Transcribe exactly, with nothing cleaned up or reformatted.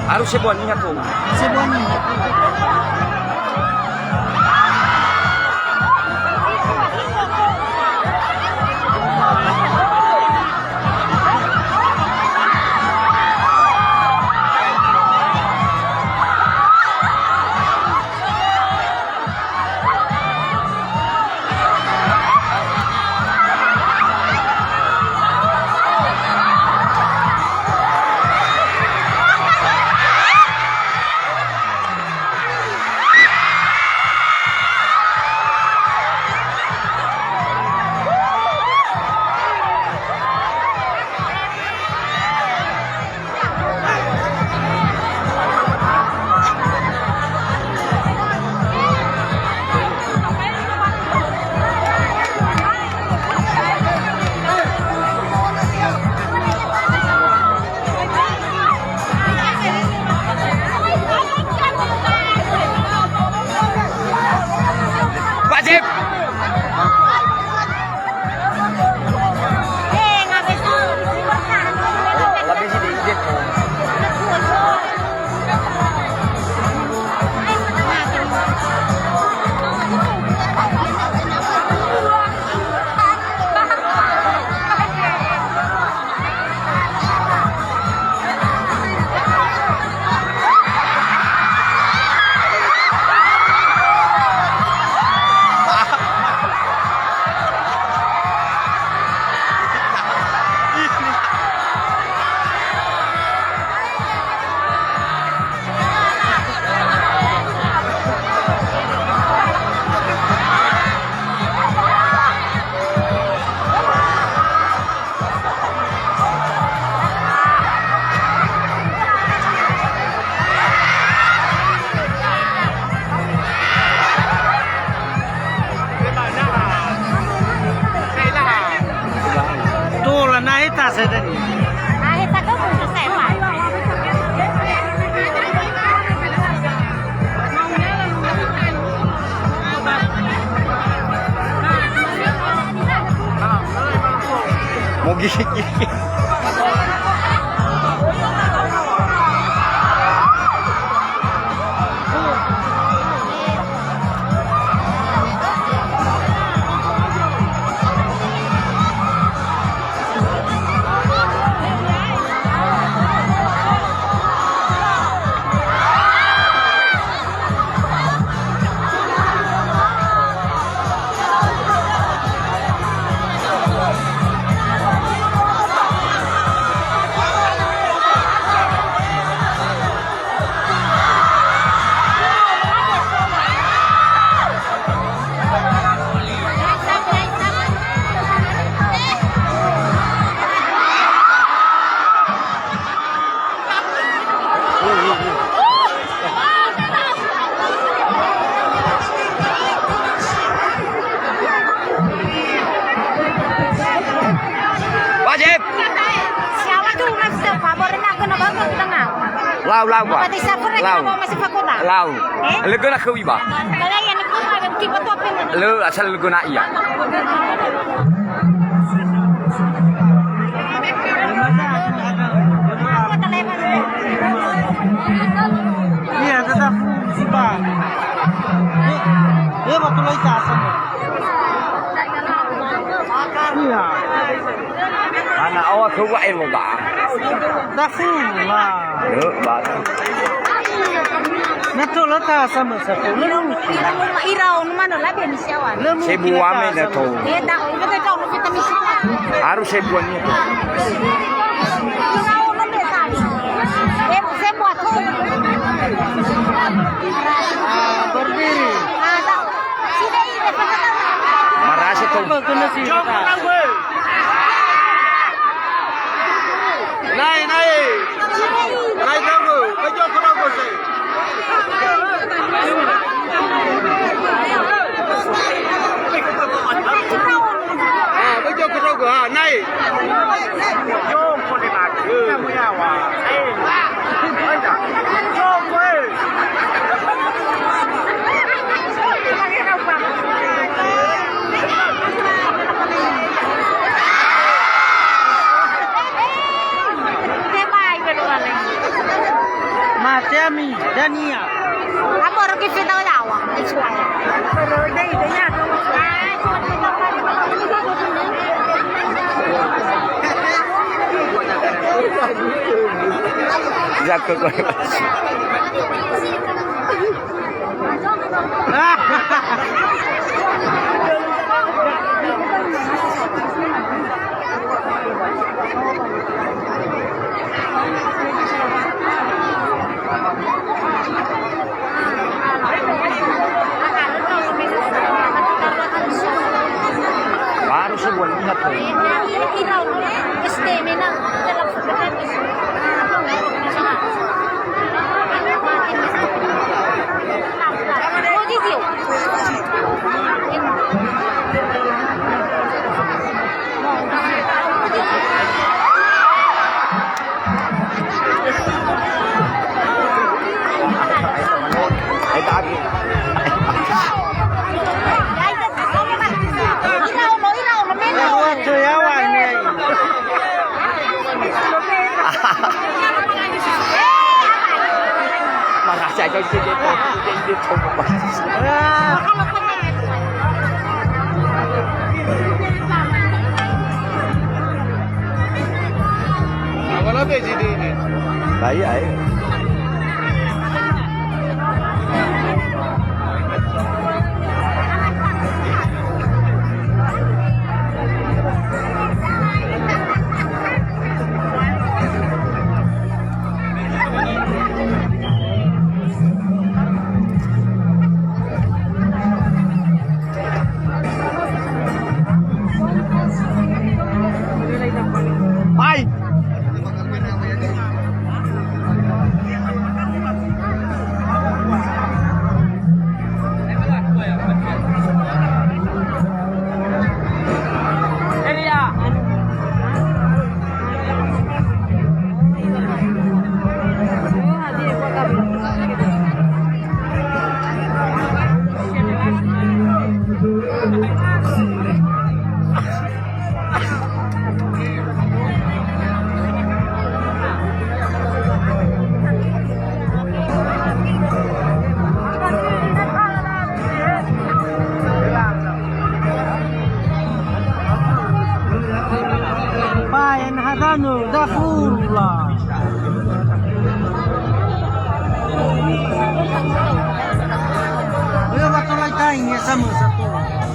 Aru sebua niha tou. Sebua niha. Pak Jeb. Tola na heta sedani. Na heta ke mungkin saya. Mau gigi-gigi. Wajib. Siapa tuh, Mas? Favoritnya aku nabang ke tengah. Lau, lau, Pak. Lau. Lö göna khöu, Iba. Lö, asal lö göna ia. Iya, tetap, Iba. Iya, iya, waktu lo ita asal. Iya. Ana awak khöu wa elo ba. Dafu lah. Yo, ba. Na to la ta sama sa to. Ira onu mana la be ni siawan. Sebua me na to. Eh, da, oh, kita tahu kita misi. Harus sebua ni. Ira onu be tadi. Eh, sebua to. Ah, berdiri. Ah, da. Marasa to. Nai, nai. Nai, nai, nai. Ah, bagi aku tahu, ah, nai. Jom, kau ni mati. Kamu ya, wah. Eh. Aida. Jom, weh. Dania. Amor, che fedaiava, e cioè. Già co-, Baru sebulan lihat tuh. Marasa aja dia, dia, dia, dia, dia, dia. Apa lagi sih ini? Baik, ayo. Hai. Paen hadanö dafula. Lewat tolai taing ya sama satu.